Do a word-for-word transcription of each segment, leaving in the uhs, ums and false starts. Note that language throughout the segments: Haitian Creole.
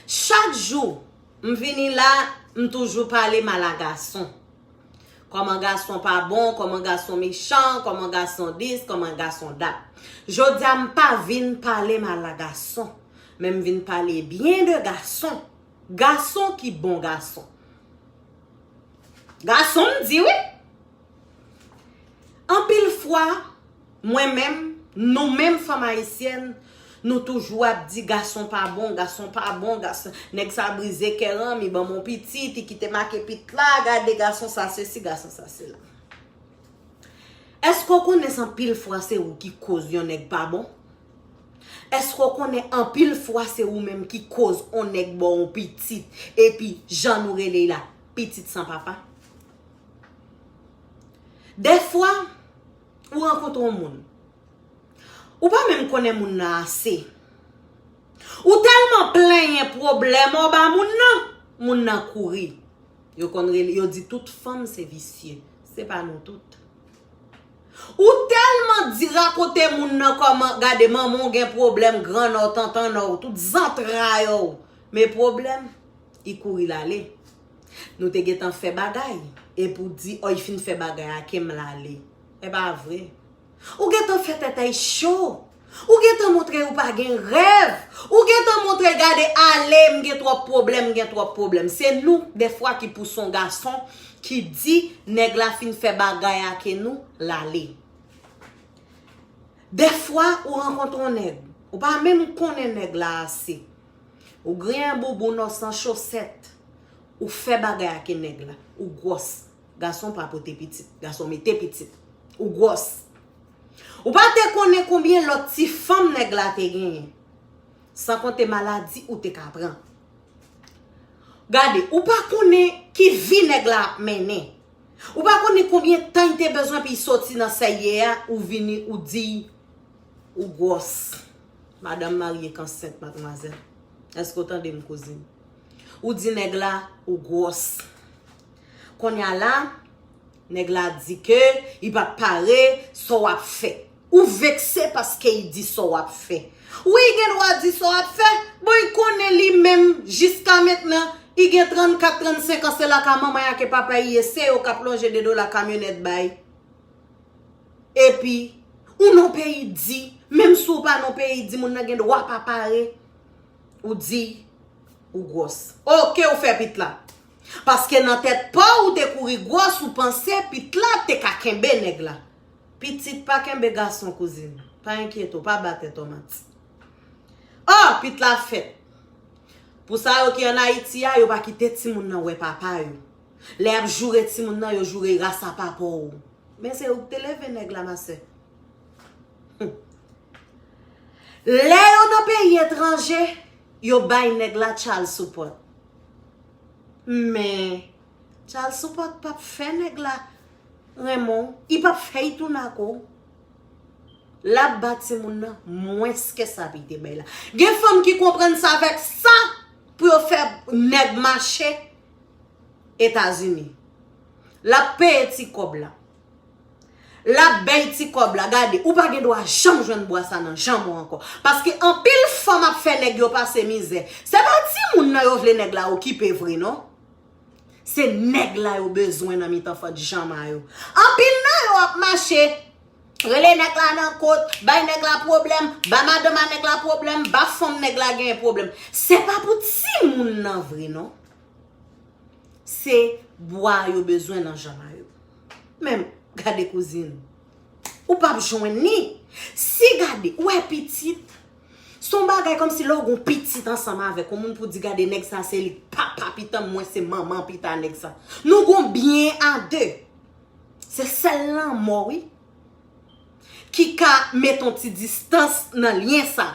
Chak jou m vini la, m toujou pale mal a gason. Kòman gason pa bon, kòman gason mechan, kòman gason dis, kòman gason dat. Jodi a m pa vin pale mal a gason, men m vin pale byen de gason. Gason ki bon gason. Gason m di wi. Anpil fwa, mwen menm, nou menm fanm ayisyèn, nou toujou ap di gason pa bon, gason pa bon, gason, nèg sa brize kè ranm, li ban m yon pitit, li kite make pit la, gade gason sa sesi, gason sa sela. Èske w konnen se anpil fwa se ou ki koz yon nèg pa bon? Èske w konnen anpil fwa se ou menm ki koz on nèg ba w on pitit, epi jan nou rele l la, pitit san papa? Dèfwa, ou rankontre yon moun. Ou pa menm konnen moun nan ase. Ou tèlman plenyen pwoblèm ou ba moun nan, moun nan kouri. Yo konn rele, yo di tout fanm se visye. Se pa nou tout. Ou tèlman di rakonte moun nan kòman, gade manman w gen pwoblèm, grann ou, tantan ou, tout zantray ou. Men pwoblèm, li kouri l ale. Nou te gentan fè bagay, epi w di, o, li fin fè bagay a, ke m l ale. E pa vre. Ou gentan fè tèt a l cho. Ou gentan montre ou pa gen rèv. Ou gentan montre gade ale, m gen twòp pwoblèm, m gen twòp pwoblèm. Se nou, dèfwa, ki pouse yon gason ki di nèg la fin fè bagay a ke nou, l ale. Dèfwa, ou rankontre yon nèg, ou pa menm konnen nèg la ase. Ou griyen bouboun ou san chosèt. Ou fè bagay a ke nèg la. Ou gwòs. Gason pa pote pitit. Gason mete pitit. Ou gwòs. Ou pa te konnen konbyen lòt ti fanm nèg la te genyen. San konte maladi ou te ka pran. Gade, ou pa konnen ki vi nèg la ap mennen. Ou pa konnen konbyen tan li te bezwen pou li soti nan sa l ye a, ou vini, ou di, ou gwòs. Madanm marye k ansent, madmwazèl. Èske w tande m, kouzin? Ou di nèg la, ou gwòs. Kounye a la, nèg la di ke li p ap pare, sa w ap fè. Ou vekse paske li di sa w ap fè. Wi, li gen dwa di sa w ap fè. Bon, li konnen li menm, jiska mentnan, li gen trannkat, trannsenk an, se lakay manman l ak papa l li ye, se yo k ap lonje dedo la kamyonèt ba l. Epi, ou nan peyi di, menm si w pa nan peyi di, moun nan gen dwa pa pare. Ou di, ou gwòs. Oke, ou fè pit la. Paske nan tèt pa w, ou te kouri gwòs, ou panse pit la te ka kenbe nèg la. Pitit pa kenbe gason, kouzin. Pa enkyete w, pa ba tèt ou manti. O, pit la fèt. Pou sa yo ki ann Ayiti a, yo pa kite timoun nan wè papa yo. Lè y ap joure timoun nan, yo joure ras a papa w. Men se ou k te leve nèg la, ma sè. Lè yo nan peyi etranje, yo bay nèg la child support. Men, child support p ap fè nèg la renmen w, li p ap fè l tounen ak ou. L ap ba timoun nan mwens ke sa pou l te bay la. Gen fanm ki konprann sa avèk sa pou yo fè nèg mache Etazini. L ap peye ti kòb la. L ap bay ti kòb la. Gade, ou pa gen dwa janm jwenn bwa sa nan janm ou ankò. Paske anpil fanm ap fè nèg yo pase mizè. Se pa timoun nan yo vle nèg la okipe vre, non. Se nèg la yo bezwen nan mitan fannjanm a yo. Anpil nan yo ap mache, rele nèg la nan kot, bay nèg la pwoblèm, ba madanm a nèg la pwoblèm, ba fanm nèg la genyen pwoblèm. Se pa pou timoun nan vre, non. Se bwa yo bezwen nan janm a yo. Men, gade kouzin. Ou p ap jwenn li. Si gade, ou wè pitit, se yon bagay kòmsi lè w gen yon pitit ansanm avèk yon moun pou di gade nèg sa se li papa pita m, mwen se manman pita nèg sa. Nou gen yon byen a de. Se sèl lanmò, wi, ki ka met yon ti distans nan lyen sa.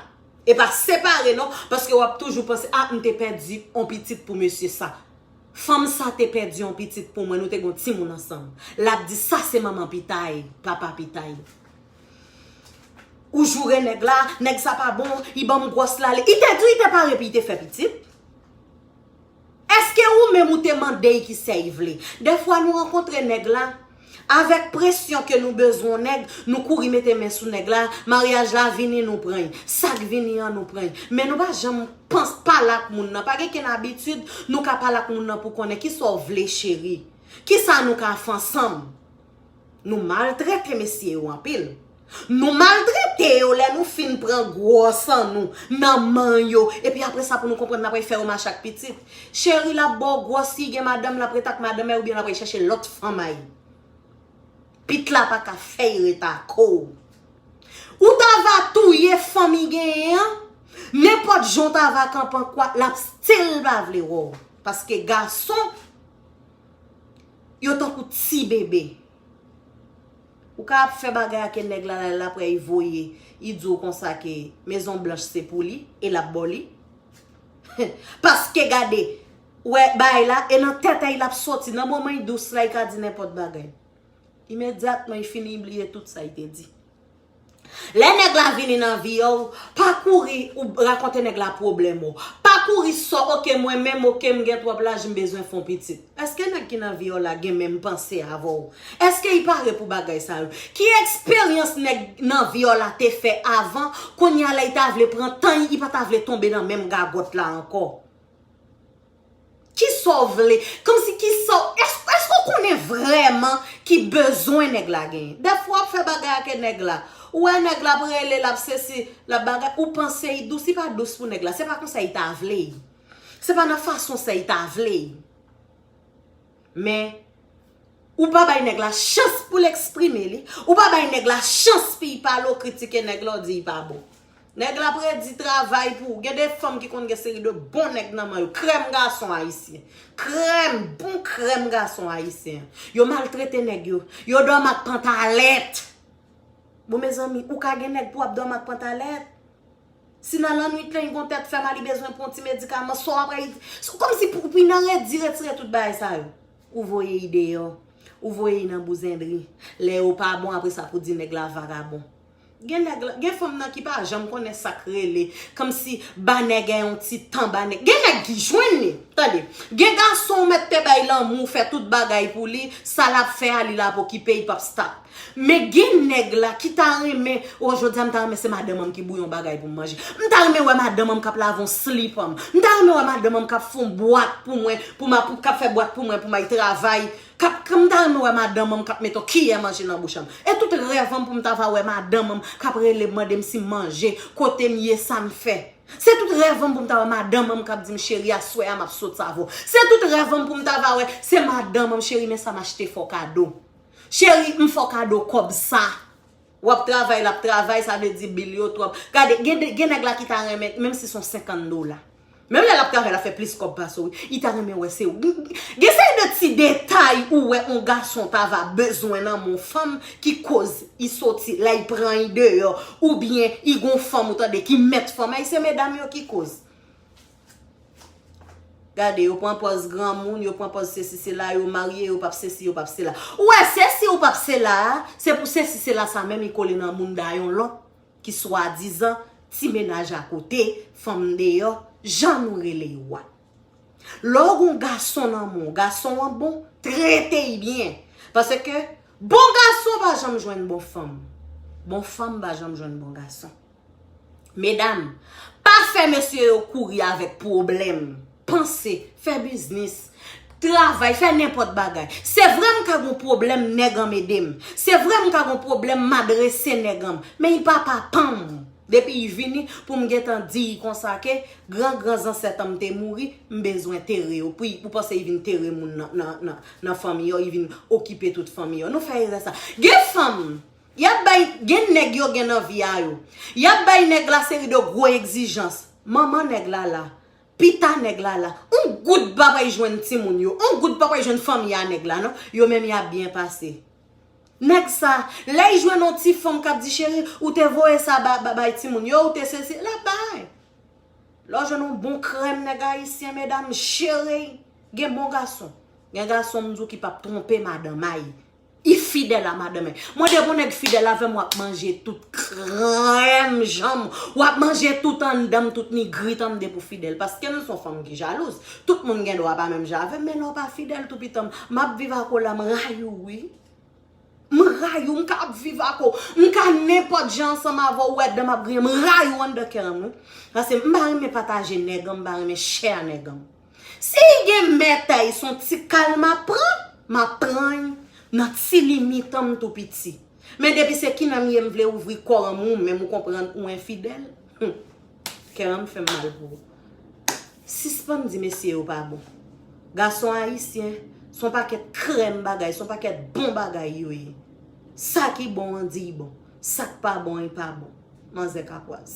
E pa separe non, paske w ap toujou panse, a, m te pèdi yon pitit pou mesye sa. Fanm sa te pèdi yon pitit pou mwen, nou te gen yon timoun ansanm. L ap di, sa se manman pitay, papa pitay. Ou joure nèg la, nèg sa pa bon, li ban m gwòs l ale. Li te di w li te pare pou li te fè pitit. Èske ou menm ou te mande l kisè li vle? Dèfwa nou rankontre nèg la, Avèk presyon ke nou bezwen yon nèg, nou kouri mete men sou nèg la, maryaj la vini, nou pran l. Sa k vini an, nou pran l. Men nou pa janm pans pale ak moun nan. Pa gen kenn abitid nou ka pale ak moun nan pou konnen kisa w vle, cheri. Kisa nou ka fè ansanm? Nou maltrete mesye yo anpil. Nou maltrete yo lè nou fin pran gwòs an nou nan men yo. Epi apre sa pou nou konprann n ap fè yo mache ak pitit. Cheri l ap ba w gwòs, si gen madanm l ap ret ak madanm oubyen l ap al chèche lòt fanm ay. Pit la pa ka fè y ret ak ou. Ou ta va touye fanm li genyen an, nenpòt jan w ta va kanpe an kwa, l ap still pa vle wè w. Paske gason, yo tankou ti bebe. Ou ka ap fè bagay ak nèg la, la, l ap wè y voye, y di w konsa ke Mezon Blanch se pou li, e l ap ba w li. Paske gade, wè, bagay la, e nan tèt a y l ap soti, nan moman y dous la, y ka di nenpòt bagay. Imedyatman, y fini bliye tout sa y te di. Lè nèg la vini nan vi w, pa kouri ou rakonte nèg la pwoblèm ou. Pa kouri sò, oke, mwen menm, oke, m gen twòp laj, m bezwen fè yon pitit. Èske nèg ki nan vi w la gen menm panse avè w? Èske y pare pou bagay sa yo? Ki eksperyans nèg nan vi w la te fè avan, kounye a la y ta vle pran tan y, y pa ta vle tonbe nan menm gagòt la ankò? Kisa w vle? Kòmsi kisa w, èske, èske w konnen vrèman ki bezwen nèg la genyen? Dèfwa w ap fè bagay ak nèg la. Ou wè nèg la ap rele, l ap sesi, l ap bagay, ou panse y dous, y pa dous pou nèg la. Se pa konsa y ta vle y. Se pa nan fason sa y ta vle y. Men, ou pa bay nèg la chans pou l eksprime li. Ou pa bay nèg la chans pou y pale, w kritike nèg la, w di y pa bon. Nèg la ap redi travay pou ou. Gen de fanm ki konn gen seri de bon nèg nan men yo. Krèm gason ayisyen. Krèm, bon krèm gason ayisyen. Yo maltrete nèg yo. Yo dòmi ak pantalèt. Bon, mezanmi, ou ka gen nèg pou w ap dòmi ak pantalèt? Si nan lannwit la, li gon tèt fè mal, li bezwen pran yon ti medikaman, sa w ap, kòmsi pou, pou nan redi retire tout bagay sa yo. Ou voye y deyò. Ou voye y nan bouzendri. Lè yo pa bon, apre sa pou di nèg la vagabon. Gen nèg la, gen fanm nan ki pa janm konnen sa k rele, kòmsi ba nèg yon ti tan, ba nèg. Gen nèg ki jwenn li, tande. Gen gason ou mèt te bay lanmou, fè tout bagay pou li, sa l ap fè a, li l ap okipe, li p ap stop. Men gen nèg la ki ta renmen, o, jodi a m ta renmen se madanm an m ki bouye yon bagay pou m manje. M ta renmen wè madanm an m k ap lave yon slip an m. M ta renmen wè madanm an m k ap fè yon bwat pou mwen, pou m a, pou, k ap fè bwat pou mwen, pou m al travay. K ap, k, m ta renmen wè madanm an m k ap mete yon kiyè manje nan bouch an m. E tout rèv an m pou m ta va wè madanm an m k ap rele m mande m si m manje, kote m ye, sa m fè. Se tout rèv an m pou m ta wè madanm an m k ap di m, cheri, aswè a m ap sot save w. Se tout rèv an m pou m ta va wè, se madanm an m, cheri, men sa m achte fè w kado. Cheri, m fè w kado kòb sa. W ap travay, l ap travay, sa vle di bil yo twòp. Gade, gen de, gen nèg la ki ta renmen, menm si se yon senkant dola. Menm lè l ap travay, l ap fè plis kòb pase w, wi. Li ta renmen wè se ou. Gen seri de ti detay ou wè yon gason ta va bezwen nan men yon fanm ki koz li soti, lè l pran l deyò, oubyen li gon fanm, ou tande, ki mèt fanm. Ay, se medam yo ki koz. Gade, yo pran pòz granmoun, yo pran pòz sesi sela, yo marye, yo p ap sesi, yo p ap sela. Ou wè, sesi ou p ap sela a, se pou sesi sela sa menm li kole nan mounda yon lòt ki swadizan ti mennaj akote, fanm deyò, jan nou rele yo a. Lè w gon gason nan men w, gason an bon, trete l byen. Paske bon gason pa janm jwenn bon fanm. Bon fanm pa janm jwenn bon gason. Medam, pa fè mesye yo kouri avèk pwoblèm. Panse, fè biznis, travay, fè nenpòt bagay. Se vre m ka gon pwoblèm nèg an m ede m. Se vre m ka gon pwoblèm m adrese nèg an m. Men li pa papa m. Depi li vini, pou m gentan di li konsa ke gran gran zansèt an m te mouri, m bezwen tere yo. Pou, pou panse li vin tere moun nan, nan, nan, nan fanmi yo, li vin okipe tout fanmi yo. Nou fè erè sa. Gen fanm, Y ap bay, gen nèg yo gen nan vi a yo. Y ap bay nèg la seri de gwo egzijans. Manman nèg la la. Pita nèg la la. On goud pa pral jwenn timoun yo. On goud pa pral jwenn fanmi a nèg la, non. Yo menm y ap byen pase. Nèg sa, lè y jwenn on ti fanm k ap di, cheri, ou te voye sa ba, ba, bay timoun yo, ou te sesi, l ap bay. Lè w jwenn on bon krèm nèg ayisyen, medam, jere y. Gen bon gason. Gen gason, m di w, ki p ap twonpe madanm a y. Li fidèl a madanm. Mwen, depi yon nèg fidèl avè m, w ap manje tout krèm janm. W ap manje tout anndan m, tout nigrit an m depi w fidèl. Paske m se yon fanm ki jalouz. Tout moun gen dwa pa menm jan avè m, men lè w pa fidèl, tou piti m, m ap viv ak ou la, m rayi w, wi. M rayi w, m ka ap viv ak ou, m ka nenpòt jan ansanm avè w, ou wè dan m ap griyen, m rayi w anndan kè m wi. Paske m pa renmen pataje nèg an, m pa renmen chè a nèg an. Si gen mètay, se yon ti kal m ap pran, m ap pran l nan ti limit an, m tou piti. Men depi se ki nan m ye, m vle ouvri kò an, men ou konprann ou enfidèl. Kè an fè m mal pou ou. Sispann di mesye yo pa bon. Gason ayisyen, se yon pakèt krèm bagay, se yon pakèt bon bagay yo ye. Sa ki bon an di bon, sa k pa bon an pa bon. Manzè kapwaz.